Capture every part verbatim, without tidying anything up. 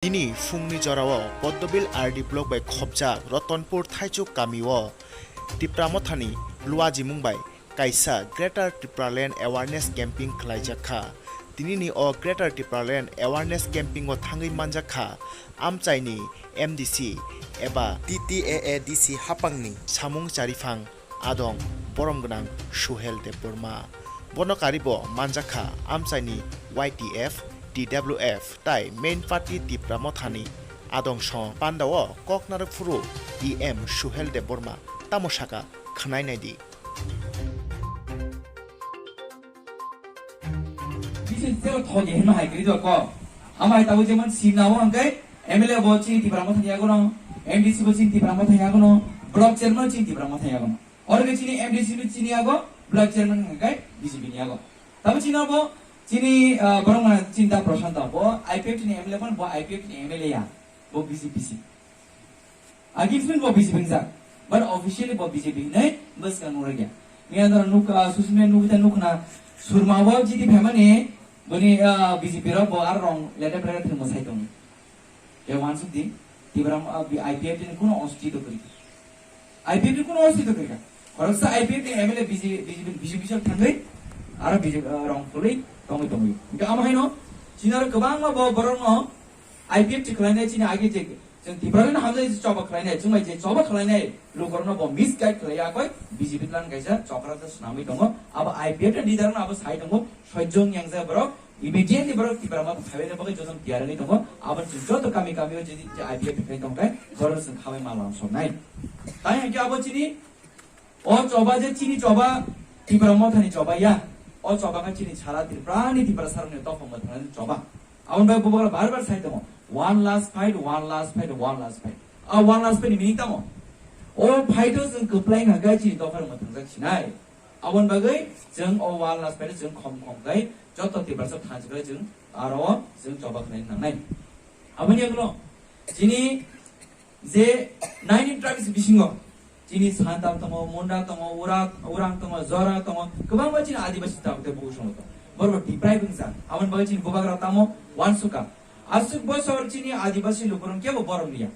Tini phungni jorao Poddobil R D block bai khopjak Ratanpur Thaichuk kamio Tipra Mothani luajimung bai kaisa Greater Tipraland Awareness Camping khlaijak kha. Tinini o Greater Tipraland Awareness Camping o thangwi manjak kha amchaini M D C eba T T A A D C hapangni samung chariphang adong borom gwnang Suhel Debbarma. Bono karibo manjak kha amchaini Y T F, T W F tai main party Tipra Mothani adong song. Pandao kok narwk phuru E M Suhel Debbarma tamo saka khwnai nai di. Bisi zero thok ye hima hai kri dor ko. Ama hai tabuk jemon sinao hangkai M L A bo chini Tipra Mothani yagono, M D C bo chini Tipra Mothani yagono, block chairman chini Tipra Mothani yagono. Oro ke chini M D C bo chini yago, block chairman hangkai B J P ni yago. Tabuk chini abo chini, ah, borok mana chini da Prashanta bo I P F ni M L A phano bo I P F ni M L A ya, bo B J P si. Agi sini bo B J P hingjak, but officially bo B J P hinwi bwskang nukjakya. Miya dara nuk, ah, social media nukta nukna Surma bo G D phaimani boni, ah, B J P rok bo ar rong lete prete thwngmo sai tongo. Khe wansuk di, Tipra, ah, I P F ni kuno ostito kwrwi. I P F ni kuno ostito kwrwi kha. Khoroksa I P F ni M L A B J P, B J P, B J P sok thangwi aro B J P, ah, rong khulwi tongwi tongwi. Hingke amo haino chini aro kwbangma bo borokno I P F ni khlainai chini agi je Chwng Tipraland hamjai je choba khlainai, chwng bai je choba khlainai, lukurokno bo misguide khlai ya koi, B J P plan kaisa chokra ta swnamwi tongo. Abo I P F ni leader no abo sai tongo, sojong yang jai borok, immediately borok Tipra Motha phaibai bagwi jotom tiyar wngwi tongo. Abo chwng joto kami kami o je, je I P F ni khlai tongkhe, borok chwng khamai mal lam somnai. Tai hwnkhe abo chini O choba je chini choba, Tipra Mothani choba ya. O choba khe chini sara Tripura ni Tiprasa rokni topha mwthangni choba. Aboni bagwi bubagra bar bar sai tongo, "One last fight, one last fight, one last fight." A one last fight ni meaning tamo? O fight o chwng kwplai hwnkha khe chini dopha rok mwthangjak sinai. Aboni bagwi chwng o one last fight o chwng khom khom khe joto Tiprasa thansa khe chwng aro o chwng choba khlai nangnai. Aboni ulo chini je nine tribes bisingo chini Santal tongo, Munda tongo, Ura-, Urang tongo, Jora tongo, kwbangma chini Adibasi tabuk tei bukusungo tongo. Borok deprive wngkha. Aboni bagwi chini bubagra tamo uansukha. Aswk bosor chini Adibasi lukurok kebo borom liya.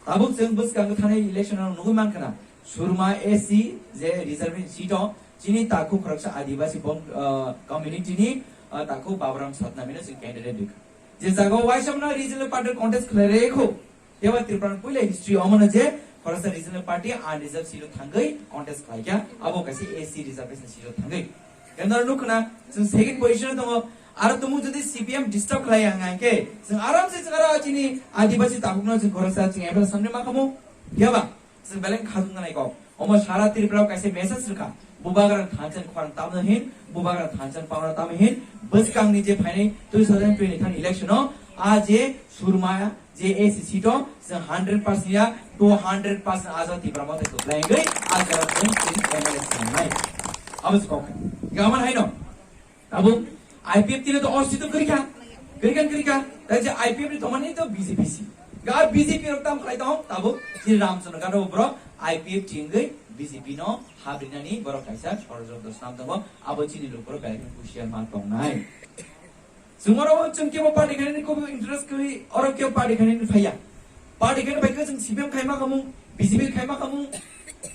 Tabuk chwng bwskango thanai election o nugwi mankha na, Surma A C je reservation seat o chini takhuk khoroksa Adibasi bom, ah, community ni, ah, takhuk Baburam Satnami no chwng candidate rikha. Je jaga o waisa mano regional party contest khlai rikhu. Teba Tripura ni puila history omo no je khoroksa regional party unreserved seat o thangwi contest khlaikha, abo kaisa A C reservation seat o thangwi. Khe noro nukho na, chwng second position o tongo, aro tumung jodi C P M disturb khlai ya hwnkhe, chwng aram se chwng aro chini Adibasi takhuk no chwng khoroksa chwng M L A samni ma khamu, phiya ba? Chwng beleng khajwk nanai kok. Omo sara Tripura o kaisa message rwkha. Bubagra thansa ni khorang tamno hin, bubagra thansa ni paura tamno hin, bwskang ni je phainai two thousand twenty-three election o, a je Surma je A C seat o, chwng hundred percent ya, two hundred percent aja Tipra Motha kwplai wngwi, a jaga chwng chini M L A sanai. Abo se kok. Gaman haino. Abo I P F tini to ostito kwrwikha, kwrwikha, kwrwikha. Tai je I P F ni tomani to B J P si. Ga B J P rok tam khlai tong, tabuk chini Ramchandra Gado borok I P F chingwi B J P no habrinani borok kaisa ষড়যন্ত্র snam tongo. Abo chini lukurok belai husiar ma tongnai. Chwng oro chwng kebo party khainani kobo interest kwrwi, oro kebo party khainani phaiya. Party khaina bai khe chwng C P M khaima khamung, B J P khaima khamung,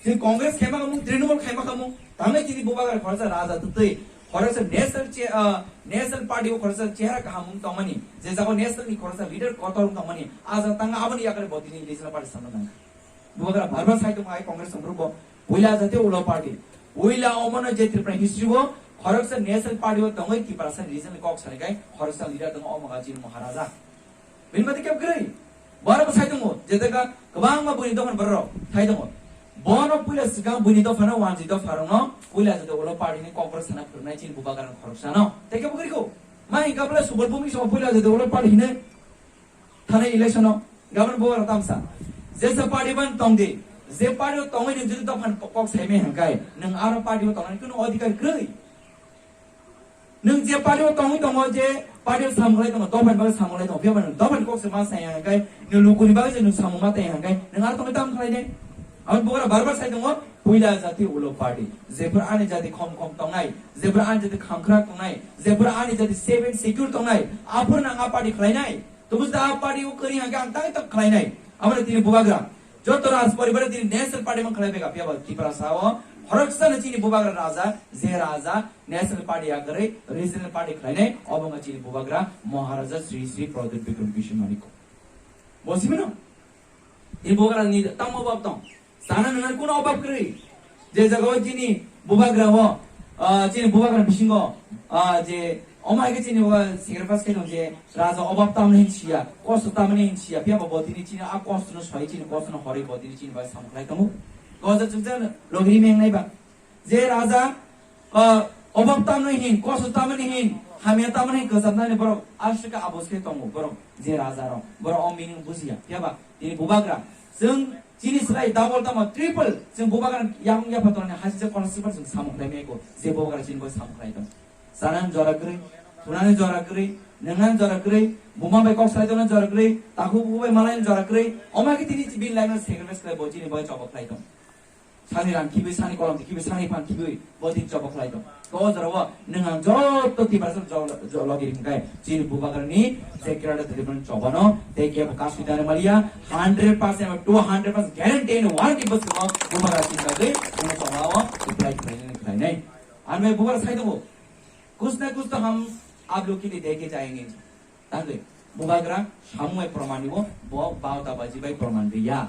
chwng Congress khaima khamung, Trinamool khaima khamung. Tangnai chini bubagra khoroksa raja twtwi, khoroksa national che-, ah, national party o khoroksa chehara kaham wng tongmani, je jaga national ni khoroksa leader kotor wng tongmani, a jaga tangna aboni yakari bo tini regional party samna nangkha. Bubagra bar bar sai tongo, ai Congress ni borok bo puila jati ulo party. Puila omono je Tripura history o khoroksa national party o tongwi Tiprasa regional kok sani kai khoroksa leader tongo, omo ga chini Maharaja. Bini mati kep kwrwi. Bar bar sai tongo, je daga kwbangma buini dophani borok sai tongo. Bono puila swkang buini dophano wanjwi dopharokno puila jati ulo party ni kokborok sana phwrwngnai chini bubagra khoroksano. Tei kebo kwrwi kho. Ma hingka bwle Subal Bhumik song puila jati ulo party hinwi thanai election o government bo tamsa. Jesa party ban tong di, je party o tongwi nwng jodi dophan kok sai me hangkai, nwng aro party o tongnani kuno adhikar kwrwi. Nwng je party o tongwi tongo, je party o samung lai tongo, dophan bagwi samung lai tongo, phiya ba nwng dophan kok se ma sai hangkai, nwng lukuni bagwi je nwng samung ma tei hangkai, nwng aro tongwi tam khlai ne? Aboni bugra bar bar sai tongo, puila jati ulo party. Jephuru ani jati khom khom tongnai, jephuru ani jati khamkhrak tongnai, jephuru ani jati safe and secure tongnai, aphuru nang a party khlainai. Tubus da party o kari hangke ang tang tang khlainai. Amara tini bubagra. Joto raj poribar tini national party mang khlai bega piya ba Tiprasa o. Horoksa na chini bubagra raja, je raja, national party ya kari, regional party khlainai, obonga chini bubagra, Maharaja Sri Sri Pradyut Bikram Kishore Manik. Bosimino? Tini bubagra ni tamo bab tong. Sana nang kuno obab kri. Je jaga o chini bubagra o, ah, chini bubagra bisingo, ah, je omai ke chini o sacrifice ke je raja obab tamni hinsiya, kosto tamni hinsiya, piya ba botini chini a kosto no soi chini kosto no hori botini chini ba samkhlai tongo. Kosto chukja logri meng nai ba. Je raja, ah, obab tamni hin, kosto tamni hin, hamya tamni hin, kosam nani borok asika abos ke tongo borok je raja rok. Borok o meaning bujiya. Piya ba tini bubagra. Chwng Chini slai double tamo triple chwng bubagra yakung yapha tongnani hasi je kono sipar chwng samung khlai meko je bubagra chini bai samung khlai tong. Sanani jora kwrwi, thunani jora kwrwi, nwngnani jora kwrwi, buma bai kok salai tongnani jora kwrwi, takhuk bubai malaini jora kwrwi, omai khe tini bini life no sacrifice khlai bo chini bai chobo khlai tong. Sani ram khibwi, sani kolom khibwi, sani phan khibwi bo tini chobo khlai tong. To o jora o nwng ang joto Tiprasa jo-, jo-, logi ringkai. Chini bubagrani je kerada delivery chobano, tei kebo kasui dana maliya, hundred percent eba two hundred percent guarantee ni one ni bwskango bubagra chini bagwi chini chobao apply khlainani khlainai. Ang bai bubagra sai tongo, "Kuch na kuch to hum aap log ke liye de ke jayenge." Tangwi bubagra samung bai proman dibo, bo bauta baji bai proman diya.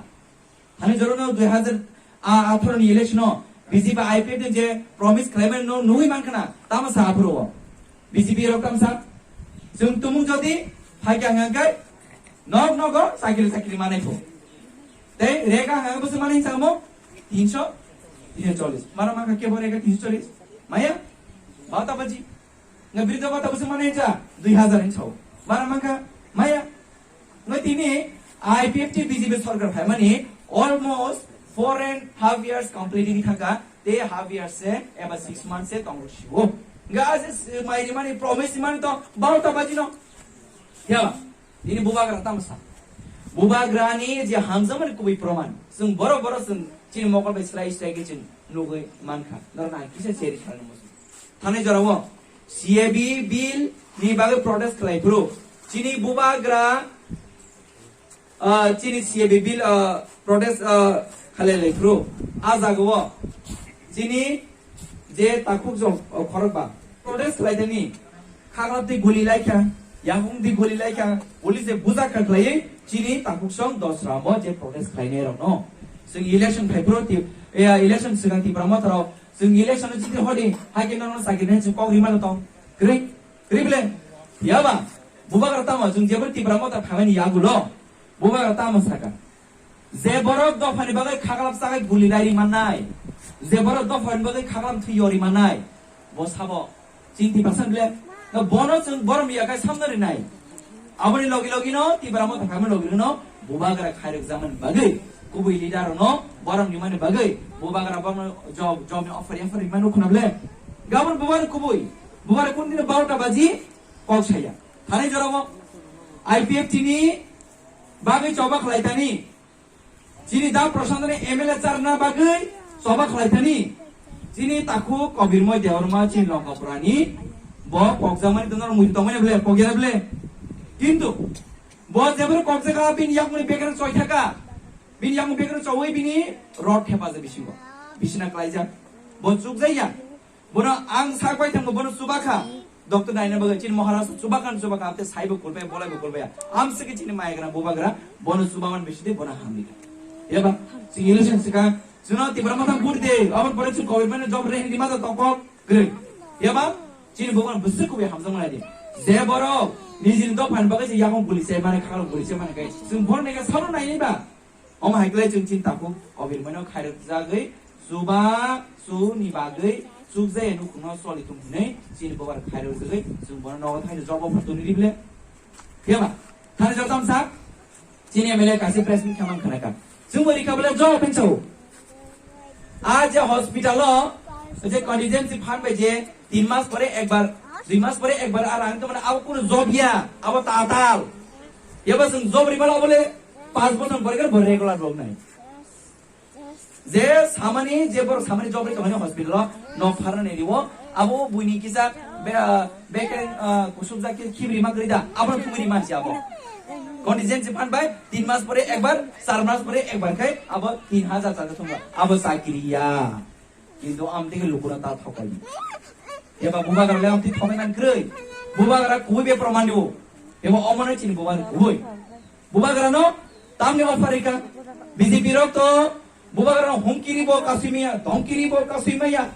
Thani joro no dui hazar atharo ni election o B J P I P F ni je promise khlaimani no nugwi mankha na, tamo sa aphuru o. B J P rok tamo sa. Chwng tumung jodi phaikha hwnkhe nok nogo chakri chakri manai pho. Tei rega hwnkhe bwswk manai samo tinso, tinso chollis. Mara mankha kebo rega tinso chollis. Maya? Bauta baji. Nga birida bata bwswk manai ja dui hazar hinwi sao. Mara mankha maya. Nga tini I P F T B J P sarkar phaimani almost four and half years complete wngwi thangkha. Tei half years se eba six months se tongo siwo. Nga ase s-, mai rimani promise rimani to bauta baji no. Ya. Tini bubagra tamsa. Bubagrani je hamjakmani kubui proman. Chwng borok borok chwng chini mokol bai slai slai khe chwng nugwi mankha. Norok nang kisa cheri khalani muchung. Thani jorao C A B bill ni bagwi protest khlai phuru chini bubagra, ah, chini C A B bill, ah, protest, ah, khalai lai phuru a jagao chini je takhuk jok, oh, khorokba protest khlai thani khaklap di guli laikha, yakung di guli laikha, police je buja kha khlai chini takhuk song dos ramo je protest khlai nai rokno. Chwng election phai phuru ti, eh, election swkang Tipra Motha rok Chwng election o jiti hodi, hai khe nono chakri nai chwng kok rima tong. Kwrwi, kwrwi bele. Yaba, bubagra tamo, chwng jebo Tipra Motha phaimani yagulo, bubagra tamo saka. Je borok dophani bagwi khaklap chagai guli dai rimannai, je borok dophani bagwi khaklap thwi yo rimannai, bo sabo, chini Tiprasa bele. No bono chwng borom ya kai samno rinai. Aboni logi logi no Tipra Motha phaimani logi no bubagra khairok jamani bagwi kubui leader no borom nimani bagwi bubagra bono job, job ni offer, offer rimani khuna bele. Gabon bubagra kubui, bubagra kun dino barota baji kok saya. Thani jorabo I P F T ni bagwi choba khlai tani. Chini da Prashant ni M L A charna bagwi choba khlai thani. Chini takhuk Kobirmoy Debbarma chini Longkapurani bo kokjakmani tongna muitu tongmani bele, kokya bele. Kintu bo jebro kokjaka bini yakmani bekar choi thaka. Bini yakmani bekar choi bini rot hepa je bisingo. Bisina klaijak. Bo chukjaya. Bono ang sak bai thango, bono chubakha. Doctor naina bagwi chini Maharaj chubakha, chubakha, amte saibo kulbaya, bolaibo kulbaya. Amsike chini maya gra, buba gra, bono chubaman biside, bono hamdi. Yaba, chini election sika, chino Tipra Motha vote de, abon pore chini government job re hindi mata tokok, gre. Yaba, chini buba bisik kubi hamjang mana di. Je boro, nijini dophan bagwi si yakong guli se mane, khakal guli se mane kai. Chini bor nega sabo naini ba. Omo hai khlai chwng chini takhuk Kobirmoino khairokjagwi chuba chuni bagwi chukjaya nukhungno choli thung hwnwi chini bubar khairokjagwi chwng bono nogo thaino job offer tuni ribile. Phiyaba thani jok tamsa chini M L A kaisa press meet khamang khanaka. Chwng bo rikha bole job hinchao. A je hospital o je contingency fund bai je tin mas pore ekbar, dui mas pore ekbar a rang tongmani abo kuno job ya, abo tatal. Yaba chwng job ribala bole Panch bochor pore khe bo regular rok nai. Je samani, je borok samani job ri tongmani hospital o, nok pharnani rio, abo buini kisa be-, ah, bekeng, ah, kusubjak khe khibri ma kwrwi da, abo khibri ma si abo. Contingent si phan bai tin mas pore ekbar, char mas pore ekbar khai abo tin hajar chakri thwngba. Abo chakri ya. Kintu amtwi khe lukurok ta thokaidi. Eba bubagra le amtwi thoknai nang kwrwi. Bubagra kubui be proman dibo. Eba omono chini bubagra kubui. Bubagra no tamni offer rika. B J P rok to bubagra no humkiri bo kasimiya, dongkiri bo kasimiya,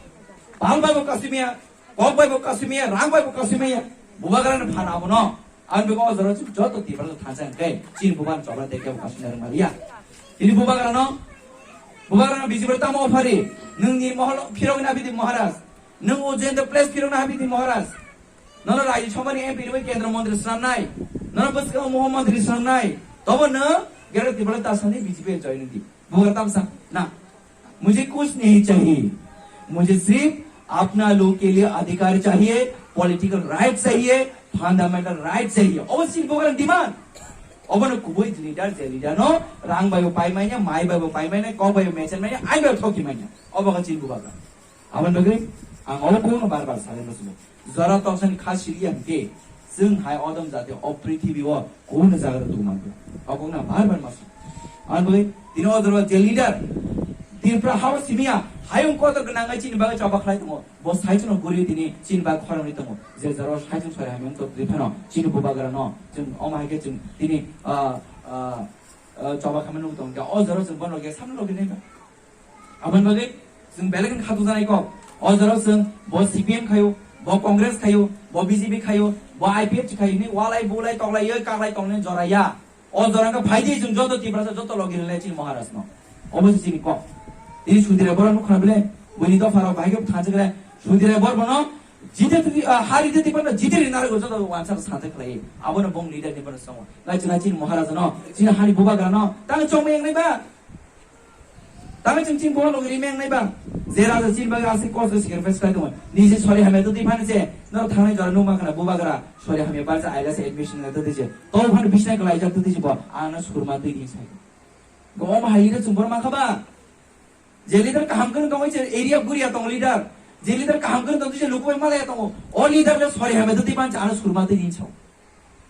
pal bai bo kasimiya, kok bai bo kasimiya, rang bai bo kasimiya. Bubagra no phana abono. Ang bego o jora chwng joto Tiprasa thansa hwnkhe chini bubagra chobra tei kebo kasuna rwngmaliya. Chini bubagrano, bubagrano B J P tamo offer ri, nwngni mohol phirogna habidi Maharaj, nwng Ujendra Place phirogna habidi Maharaj. Nono Rajya Sabhani M P rwi Kendra Mantri swnamnai, nono bwskango Mukhya Mantri swnamnai, tobo nwng Greater Tiprasa tasani B J P join wngdi. Bubagra tamsa na. मुझे कुछ नहीं चाहिए, मुझे सिर्फ अपना लोग के लिए अधिकार चाहिए, पॉलिटिकल राइट चाहिए, फंडामेंटल राइट चाहिए। Obo chini bubagrani demand. Obono kubui leader, je leader no rang bai bo pai manya, mai bai bo pai manya, kok bai bo mechan manya, ain bai bo thoki manya. Obo khe chini bubagra. Aboni bagwi ang obo kokno bar bar salai muchungo. Jora toksani kha siliya hwnkhe, chwng hai odom jati o prithibi o kubuni jaga rok tongmani. O kokno bar bar masu. Aboni bagwi tini o jora je leader, Tripura hao simiya, hayung kotor gwnangwi chini bagwi choba khlai tongo. Bo saichung no guri tini chini bagwi khorang ri tongo. Je jora saichung sori hamya wng tok twi phano chini bubagra no chwng omo hai khe chwng tini, ah, ah, ah, choba khamani nuk tongo. O jora chwng bono khe samno logi nai ba. Aboni bagwi chwng belai kheno khatung janai kok. O jorao chwng bo C P M khaio, bo Congress khaio, bo B J P khaio, bo I P F T khaio, ni walai bulai toklai yoi kaklai tongnai jora ya. O jora wngkha phaidi chwng joto Tiprasa joto logi rwlai chini Maharaj no. Obo se chini kok. Tini Sudhir Rai Borok nukha bele, buini dopha rok bahai khe thansa khe Sudhir Rai Borok bono jite twi, ah, hari de tipa jite ri narago joto wansa sa thai khlai. Abono bong leader ni bono songo. Lai chini Maharaj no, chini hani bubagra no, tang chongmai wngnai ba. Tangwi chwng chini borok logi rimeng nai ba. Je raja chini bagwi aswk kosto sacrifice khlai tongo. Niji sori hamya twi phani se. Norok thangnai jora nukma khna bubagra. Sori hamya barsa aila se admission na twi se. To phano bisnai kwlai jak twi se bo. Ang no surma twi ni sai. Go omo hai leader chwng borok mankha ba. Je leader kaham kwrwng tongo se area buria tongo leader. Je leader kaham kwrwng tongo se luku bai malaya tongo. O leader le sori hamya twi phani se ano surma twi ni sao.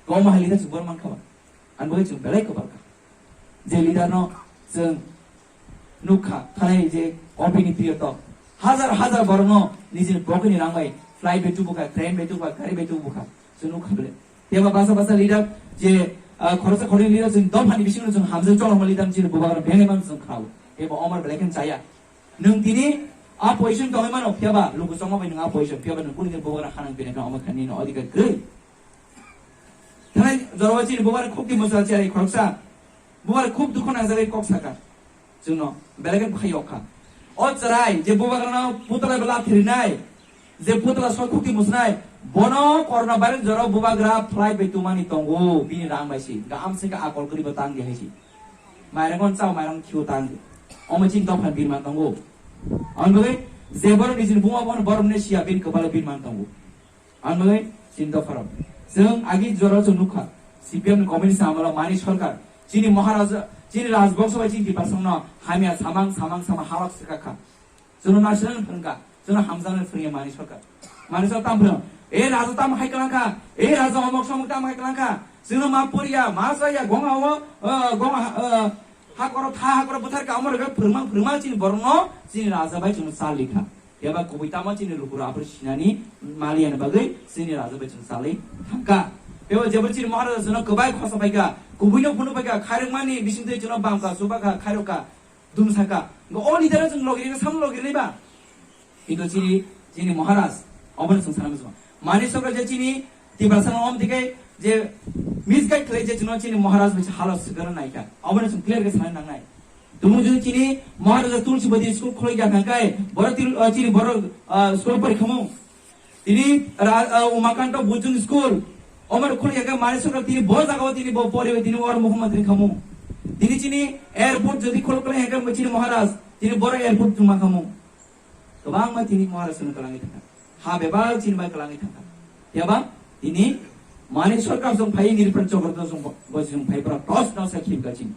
Go omo hai leader chwng borok mankha ba. Ang bagwi chwng belai kwbal kha. Je leader no chwng nukha, thanai je O P ni period o hajar hajar borok no nijini pocket ni rang bai flight bai tubukha, train bai tubukha, gari bai tubukha, chwng nukha bele. Tei ba basa basa leader je, ah, khoroksa khoroknwi leader chwng dophani bisingo chwng hamjak cholokma leader chini bubagra bengwi mano chwng kha. Tei bo omor belai khe chaya. Nwng tini a position tongwi mano, phiya ba luku chongma bai nwng a position, phiya ba nwng kuni din bubagra hanang bini kha omo kha nini odhikar kwrwi. Thanai jorao chini bubagra khukti mwsa chari khoroksa. Bubagra khub dukhu nangjagwi kok saka. Chwngno belai khe bwkhai yok kha. O chwrai je bubagrano putla bela thirinai, je putla soi khukti musnai, bono corona virus jorao bubagra flight bai tumani tongo, bini rang bai si. Ga amsai ka akol kwrwi bo tang di hai si. Mairang on chao, mairang khiu tang di. Omo chini dopha birman tongo. Ang bagwi je borok nijini buma bono borok ne siya bini kwpalo birman tongo. Ang bagwi chini dopharok. Chwng agi jora chwng nukha. C P M ni communist amalo mani sarkar. Chini Maharaja, chini Rajbongso bai chini Tiprasongno hamya samang samang sama halok swkakha. Chwngno naisirang phwrwngkha. Chwngno hamjaknai phwrwngya mani sarkar. Mani sarkar tam phwrwng. E raja tam hai kwlangkha. E raja omok somok tam hai kwlangkha. Chwngno ma poriya, ma chaya, gonga o, eh, gonga, eh, hakoro tha, hakoro bwtharkha. Omo rwgwi phwrwngma, phwrwngma chini borokno chini raja bai chwngno chal likha. Phiya ba kubui tamo chini lukurok aphuru sinani maliani bagwi chini raja bai chwng salwi thangkha. Phiya ba jebo chini Maharaja chwngno kwbai khosa phaikha, kubuino phunuk phaikha, khairokmani bisingtwi chwngno bamkha, chubakha, khairokha, dumsakha. Hwnkhe o leader-o chwng logi rwkha, samung logi rwnai ba? Kintu chini, chini Maharaj, obono chwng sana muchungo. Mani sarkar je chini Tiprasano omtwi khe je misguide khlai je chwngno chini Maharaj bai se halok swkang naikha. Obono chwng clear khe sana nangnai. Tumung jodi chini Maharaja Tulsi Badi school khulai ya thangkai, boro til, ah, chini boro, ah, school pori khamung. Tini ra-, ah, Umakanto Bujung school, omar khulai ya khe mani sarkar tini bo jaga o tini bo pori tini or Mukhya Mantri khamung. Tini chini airport jodi khulai ya khe chini Maharaj, tini boro airport tuma khamung. Kwbangma tini Maharaj chwngno kwlangwi thangkha. Ha bebak chini bai kwlangwi thangkha. Phiya ba tini mani sarkar chwng phai nirpan chokor chwng bo chwng phai pora tos no sa khibka chini.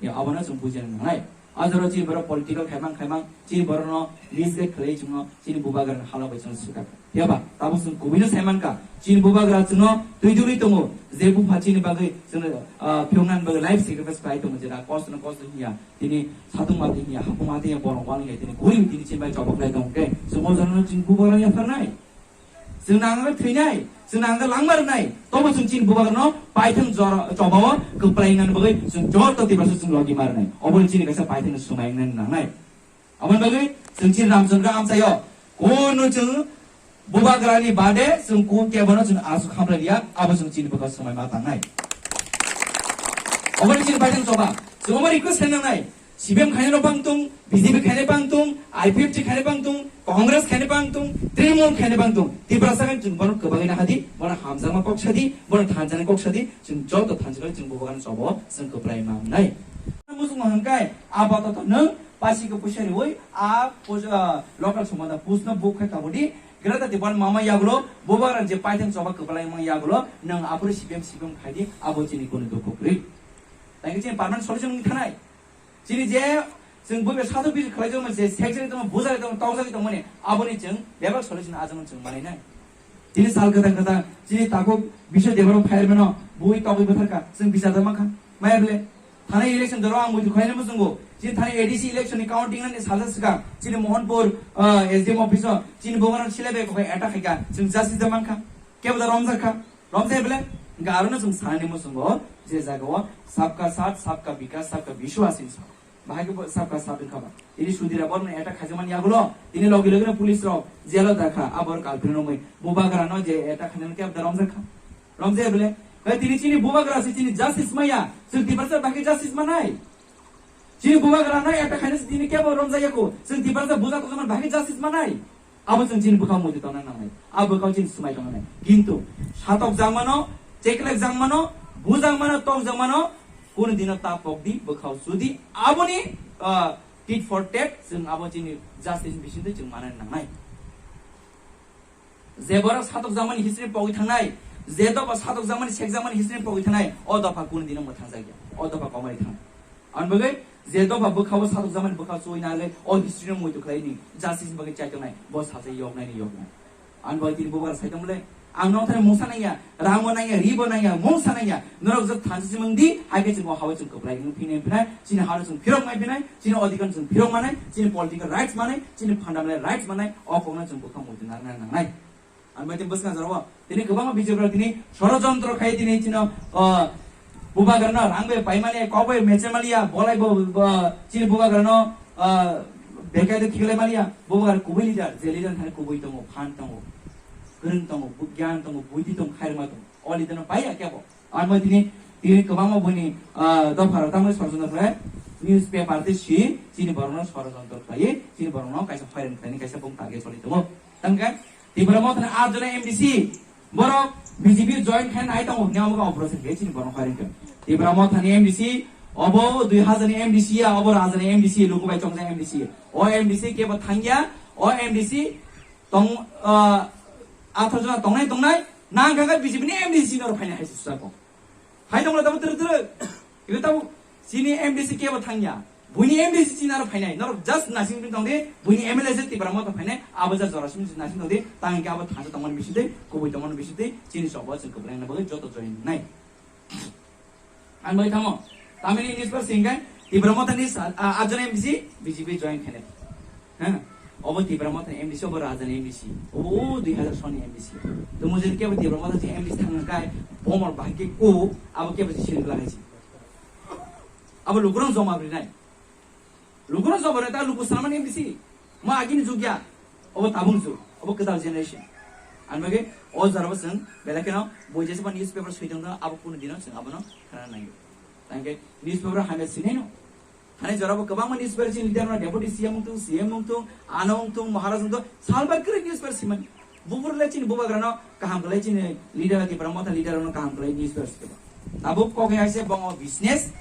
Ya abono chwng bujina nangnai. Ajaro chini borok political khaimang khaimang, chini borokno misguide khlai chwngno chini bubagrani hala bai chwngno swkak. Phiya ba, tabuk chwng kubuino sai mankha, chini bubagra chwngno twi duli tongo, je bupha chini bagwi chwngno, ah, phiyoknani bagwi life sacrifice khlai tongo, jera kosto no kosto hiya, tini satung mati hiya, hapung mati hiya, borok wal hiya, tini gurib tini chini bai chobok lai tongo khe, chwng o jorano chini bubagra yapharnai. Chwng nangkhe thwinai, chwng nangkhe langma rwnai, tobo chwng chini bubagrano paithang jora chobao kwplai nani bagwi chwng joto Tiprasa chwng logi ma rwnai. Oboni chini kaisa paithang swmai nani nangnai. Aboni bagwi chwng chini Ramchandra amchaio, kono chwng bubagrani bade chwng kun kebono chwng aswk hamlai liya, abo chwng chini bwkha swmai ma tangnai. Oboni chini paithang choba, chwng omo request khainai nangnai. C P M khainai rok bang tung, B J P khainai bang tung, I P F T khainai bang tung, Congress khainai bang tung, Trinamool khainai bang tung. Tiprasa khe chwng bono kwbangwi nahadi, bono hamjakma kok sadi, bono thanjaknai kok sadi, chwng joto thanjaknai chwng bubagrano chobo chwng kwplai mangnai. Muchung hwnkhai, apatot nwng pasi khe puisa riwi, a puja, local somada pusno buk khai kabudi, Greater Tipraland mama yagulo, bubagrani je paithang choba kwplai mang yagulo, nwng aphuru C P M, C P M khaidi, abo chini kunu dukhu kwrwi. Thank you, chini permanent solution wngwi thanai. Chini je chwng buibai sathok bisik khlai tongma, je sekjagwi tongma, bujagwi tongma, tokjagwi tongmani, aboni chwng bebak solution ajamon chwng manai nai. Tini sal kwthang kwthang chini takhuk Biswa Debbarma phai rwmano bui togwi bwtharkha, chwng bichar da mankha. Maya bwle? Thani election doro ang muitu khlainai muchungo. Chini thani A D C election ni counting nani salsa swkang chini Mohanpur, ah, S D M office o chini bubagrano silai bai kokoi attack khaikha, chwng justice da mankha. Kebo da romjakha. Romjai bele, hingke arono chwng sanani muchungo, je jagao sabka saath, sabka vikas, sabka vishwas hinwi sao. Bahai khe bo sabka saath wngkha ba. Tini Sudhir Debbarmani attack khaijakmani yagulo, tini logi logino police rok jail o dakha, abo rok kalpini romwi. Bubagrano je attack khainani kebo da romjakha. Romjai bele, hai tini chini bubagra se chini justice maya, chwng Tiprasa bahai khe justice manai. Chini bubagrano attack khainani se tini kebo romjak yako, chwng Tiprasa buja tongjakmani bahai khe justice manai. Abo chwng chini bwkhao muitu tongna nangnai. Abo bwkhao chini swmai tongna nangnai. Kintu satok jangmano, cheklek jangmano, bujangmano, tokjangmano, kunu dino ta pokdi, bwkhao sudi. Aboni, ah, tit for tat, chwng abo chini justice bisingtwi chwng manani nangnai. Je borok satok jangmani history pogwi thangnai, je dopha satok jangmani, sek jangmani history pogwi thangnai, o dopha kunu dino mwthangjakya, o dopha komari thang. Ani bagwi je dopha bwkhao satok jangmani bwkhao chuwi nalai, o history no muitu khlaini, justice bagwi chaitongnai, bo sacha yoknaini yoknai. Ani bagwi tini bubagra sai tongmole, ang nokthani mungsa nangya, rangbo nangya, ribo nangya, mungsa nangya, norok jat thansa simang di, hai khe chwng o hao chwng kwplai wng phinai phinai, chini hao chwng phirok mai phinai, chini odhikar chwng phirok manai, chini political rights manai, chini fundamental rights manai, o kokno chwng bwkha muitu narwkna nangnai. Ang bai tini bwskang jora o. Tini kwbangma B J P rok tini sorojontro khai tini chino, o, bubagrano rang bai paimani, kok bai mechemaliya, bolai bo, bo, chini bubagrano, o, bekai de khiklai maliya, bubagra kubui leader, je leader thani kubui tongo, phan tongo, kwrwng tongo, bu-, gyan tongo, buidi tongo, khairma tongo. O leader no baiya kebo. Ang bai tini, tini kwbangma boni, o, dopha rok tamo sorojontro khlai, newspaper tei si, chini borokno sorojontro khlai, chini borokno kaisa hoiran khlaini, kaisa bung target choli tongo. Tangkhe, Tipra Mothani aat jona M D C, borok B J P join khaina nai tongo, hwnwi amo khe operation khe chini borok firing khe. Tipra Mothani M D C, obo dui hazar ni M D C ya, obo rajani M D C, luku bai chongjak M D C. O M D C kebo thangya, o M D C tong, ah, atharo jona tongnai tongnai, nang kha khe B J P ni M D C norok phaina hai se susa kok. Hai tongla tabo twrwk twrwk. Ibe tabo chini M D C kebo thangya. Buini M D C chini aro phainai. Norok just nasing tong di, buini M L A se Tipra Motha phainai, abo ja jora simi nasing tong di, tang ke abo thansa tongmani bising tei, kubui tongmani bising tei, chini sobo chwng kwbwrang na bagwi joto join nai. Ang bai thamo, tamini newspaper singkai, Tipra Mothani sa-, a, ajana M D C, B J P join khainai. Ha? Obo Tipra Mothani M D C, obo Rajani M D C. Obo dui hazar soni M D C. To mujhe kebo Tipra Motha je M D C thangna kai, bomor bahai ko, abo kebo je sini belai si. Abo lukurang joma brinai. Lukurang joma brinai, ta luku sanamani M D C. Ma agini jugya. Obo tabung jug. Obo kedal generation. Ang bagi, o jara bo seng, belai keno, boi jese ba newspaper sui tong tong, abo kuno dino seng, abono khana nangyo. Tangke newspaper hamya sinai no. Thani jorabo kwbangma newspaper chini leader no deputy C M wngthung, C M wngthung, ano wngthung, Maharaj wngthung, salbai kwrwi newspaper simani. Buphuru le chini bubagrano kaham kwlai chini leader, Tipra Motha leader no kaham kwlai newspaper sikha. Tabuk kok hai se bongo business,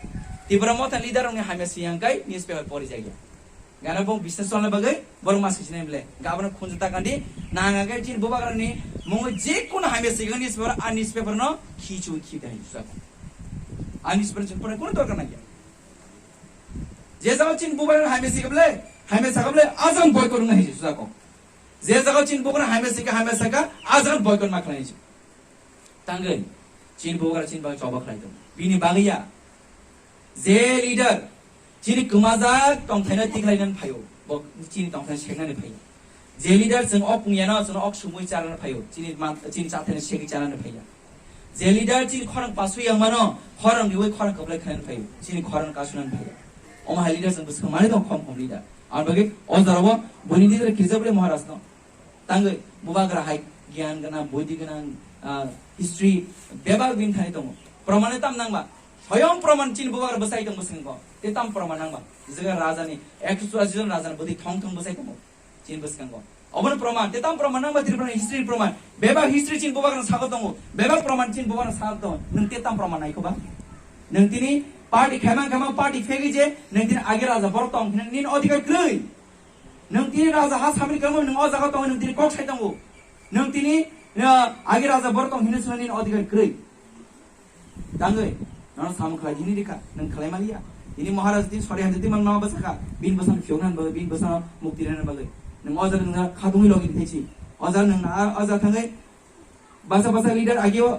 Tipra Motha leader rokni hamya siyang kai newspaper pori jagya. Gana bong business cholna bagwi borok ma sijinai bole. Gabana khunju ta kandi, nanga kai chini bubagrani mungo je kono hamya sikha newspaper, a newspaper no khichu khitai. A newspaper chini pore kono dorkar nangya. Je jaga chini bubagra hamya sikable, hamya sakable, ajan boycott wngna hinwi sujako. Je jaga chini bubagra hamya sika, hamya saka, ajan boycott ma khlai hinwi. Tangwi, chini bubagra chini bagwi choba khlai tong. Bini bagwi ya. Je leader, chini kwmajak tongthaino tikhlainani phaio, bo chini tongthai seknani phaio. Je leader chwng ok pungyano, chwng ok sumui charana phaio, chini ma-, chini chathaino segwi charana phaiya. Je leader chini khorang pasui yang mano, khorang riwi khorang kwplai khlaina phaio, chini khorang kasunani phaio. Omo hai leader chwng bwswk manwi tong khom khom leader. Aboni bagwi o jorao buini leader kirjak ble Maharaj no. Tangwi bubagra hai gyan gwnang, boidi gwnang, ah, history bebak bini thani tongo. Proman tam nangba. Soyong proman chini bubagra bwsai tong bwskango. Te tam proman nangba. Jaga rajani ekso churashi jon rajani bwtwi thong thong bwsai tongo. Chini bwskango. Obono proman, te tam proman nangba Tripura history proman. Bebak history chini bubagra saka tongo. Bebak proman chini bubagra saka tongo. Nwng te tam proman naikho ba? Nwng tini party khaimang khaimang party phegwi je nwng tini age raja borok tong hinwi nini odhikar kwrwi. Nwng tini raja ha samri kamo nwng o jaga tongo, nwng tini kok sai tongo. Nwng tini, ah, age raja borok tong hinwi swngnani nini odhikar kwrwi. Tangwi, nono samung khlai hini rikha, nwng khlai maliya. Ini Maharaj din sori hajati man mama bwsakha, bin bwsano phiyokna bagwi, bin bwsano mukti rwna bagwi. Nwng o jaga nwng khadungwi logi thaichi. O jaga nwng na, o jaga thangwi basa basa leader agio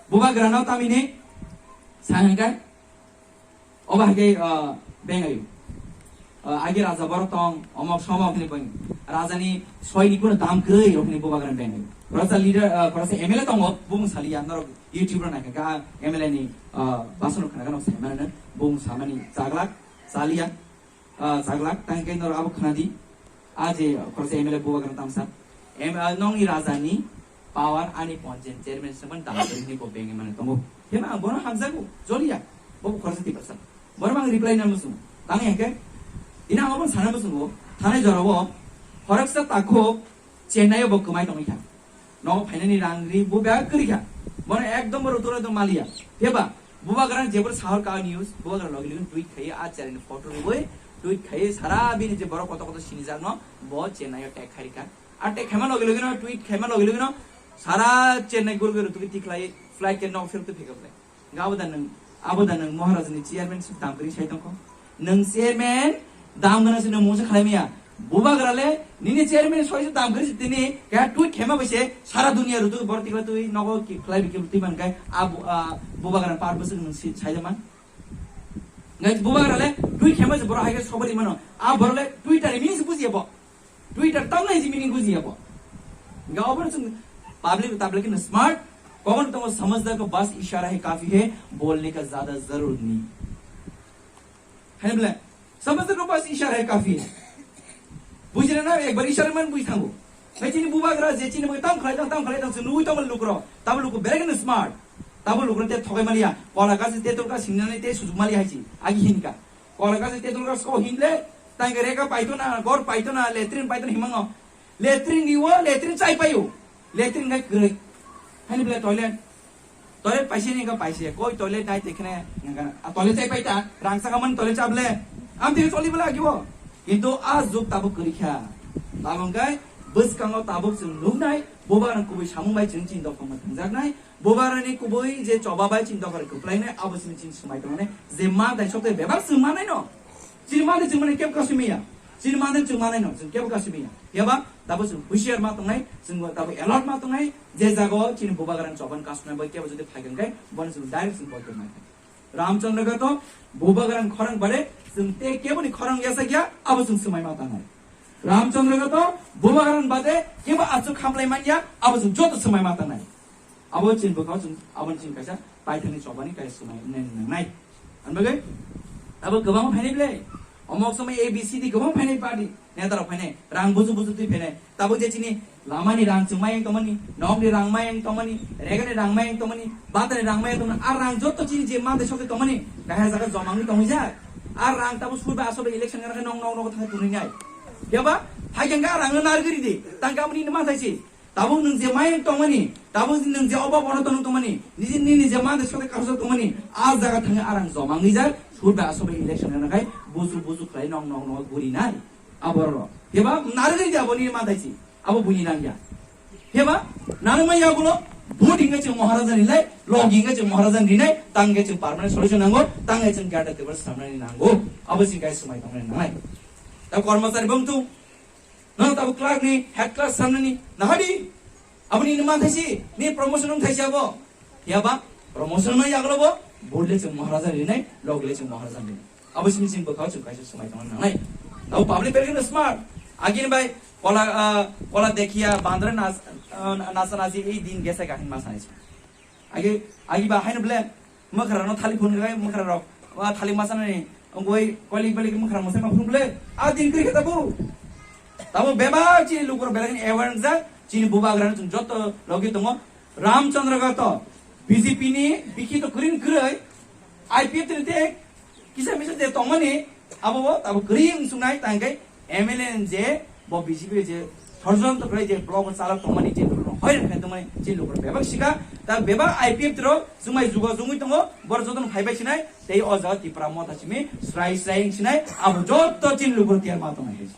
bubagrano tamini sa hwnka. Obo hai khe, ah, bengayo. Ah, age raja borok tong, omok somok hinwi beng. Rajani soini kuno dam kwrwi rok hinwi bubagrani bengayo. Khoroksa leader, ah, khoroksa M L A tongo, bumung saliya, norok YouTube ro naikha, ah, M L A ni, ah, bason rok khna gano sai mano, bumung samani chaglak, saliya, ah, chaglak, tang khe norok abo khna di. A je khoroksa M L A bubagra tamsa. Em, ah, nongni rajani power ani ponchen chairman se man dam kori ni bo beng mane tongo. Hema ang bono hamjago, joliya. Bo khoroksa tiprasa. Bono mang reply na musungo. Tang yang ke. Ina abo sana musungo. Thanai jorabo. Khoroksa takho Chennai bo kwmai tongwi kha. No phainani rang ri bo bag kwrwi kha. Bono ekdom bo ruturo dong maliya. Heba. Bubagrang jebor sahor ka news, bubagrang logi logi tweet khai, a chairman photo rwi, tweet khai, sara bini je borok koto koto sinijakno, bo Chennai o tag khai rikha. A tag khaima logi logi no, tweet khaima logi logi no, sara Chennai guru guru tuki tiklai, flight ke nok phil tu phikap lai. Ga abo da nang, abo da nang Maharaj ni chairman sub dam kri sai tongkho. Nang chairman dam gana se nang mungsa khlai maya. Bubagra le, nini chairman soi se dam kri se tini, kaya tweet khaima bai se, sara dunia rutu bor tikla tui, nogo ki khlai bi ki tui man kai, a bu-, a bubagra par bwswk nang si sai da man. Ngai bubagra le, tweet khaima se bor hai ke sobari mano. A bor le, Twitter ni meaning se bujiya bo. Twitter tam nai si meaning bujiya bo. Ga obar sung public, public na smart, कौन तुमको समझदार को बस इशारा है काफी है, बोलने का ज्यादा जरूरत नहीं. Hai bole, समझदार को बस इशारा है काफी है. Bujina na, ekbar ishara man buji thango. Hai chini bubagra je chini bai tam khlai tang, tam khlai tang, chini ui tam lukro, tam lukro, berekno smart. Tam lukro te thogai maliya, kola gasi te tolka singnani te sujuk maliya hai chi, agi hinka. Kola gasi te tolka sko hinle, tang reka paito na, gor paito na, latrine paito na himango. Latrine riwo, latrine chai payo. Latrine ngai kwrwi. Hani bole toilet. Toilet paise ni ka paise. Koi toilet nai te khne nang kana. A toilet chai paita. Rang saka man toilet chable. Am te choli bela kibo. Kintu a juk tabuk kwrwi kha. Tabuk kai bwskango tabuk chwng nuknai. Bubagra kubui samung bai chwng chini dophang ma thangjaknai. Bubagra ni kubui je choba bai chini dophang kwplainai. Abo chini chini swmai tongnai. Je ma dai sokte bebak swmai nai no. Chini mande chwng mane kebo kasui maya. Chini mande chwng mane no, chwng kebo kasui maya. Yaba, tabo chwng husiar ma tongnai, chwng tabo alert ma tongnai, je jago chini bubagrang choban kasuna bai kebo jodi phaikan kai, bono chwng direct chwng boycott mai. Ramchandra gato bubagrang khorang bare, chwng te kebo ni khorang yasa gya, abo chwng swmai ma tangnai. Ramchandra gato bubagrang bade, kebo achuk khamlai manya, abo chwng joto swmai ma tangnai. Abo chini bwkhao chwng aboni chini kaisa paithakni chobani kaisa swmai wngna nangnai. Ani bagwi abo kwbangma phainai bwle. Omok somoi A B C D kwbangma phainai party, neta rok phainai, rang busu busu twi phainai. Tabuk je chini lamani rang chwng mayang tongmani, nokni rang mayang tongmani, regani rang mayang tongmani, batani rang mayang tongmani, a rang jotto chini je mantei sokhe tongmani, kaisa jaga joma wngwi tongwijak. A rang tabuk surbai aswk election gana khe nok nok nok thangwi tonwi nai. Phiya ba phaikhe hwnkhe a rangno narwgwi ridi, tangkhe aboni manthai se. Tabuk nwng je mayung tongmani, tabuk nwng je obo bono tonung tongmani, nini, nini je mantei sokhe kaisa tongmani, a jaga thangwi arang joma wngwi jak, surbai aswk bai election gana khai, busu busu khlai nok nok nok guri nai. Aborok. Keba narwgwi di abo nini mantei si, abo buini nang ya. Keba narwgma ya gulo, Vote hingke chwng Maharaja ni lai, log hingke chwng Maharaja ni nai, tang ke chwng permanent solution nango, tang ke chwng gada table samnani nango. Abo chwng kai swmai tongmani nangnai. Ta kormachari bong tu, no, tabo clerk ni, head clerk samnani, nahadi. Aboni ni man thaisi, ni promotion wng thaisi abo. Yaba, promotion no yaglo bo, vote le chwng Maharaja ni nai, log le chwng Maharaja ni nai. Abo simi simi bwkhao chwng kaisa swmai tongna nangnai. Abo public belai kheno smart. Agini bai kola, ah, kola dekhiya bandra nas, ah, nasa nasi ei din gesa gahin ma sanai. Agi, agi ba haino ble, mwkhra no thali phun gai mwkhra rok. Wa thali ma sanai. Ongoi kolik belik mwkhra mo sai ma phun ble. A din kri khata bu. Tamo bebak chini lukur belai kheno aware jak, chini bubagra no chwng joto logi tongo. Ramchandra Gato, B J P ni bikhi to kwrwng kwrwi, I P F ni te kisa misa je tongmani, abo bo tabo kwrwi wng sungnai, tang khe M L A ni je bo B J P je shorjantro khlai je block o chalok tongmani, je lukurok hoiran khlai tongmani, je lukurok bebak sika, ta bebak I P F rok chumai jugo jungwi tongo, bor jotono phaibai sinai, tei o jaga Tipra Motha simi srai srai wng sinai, abo joto chini lukurok tiyar ma tongnai.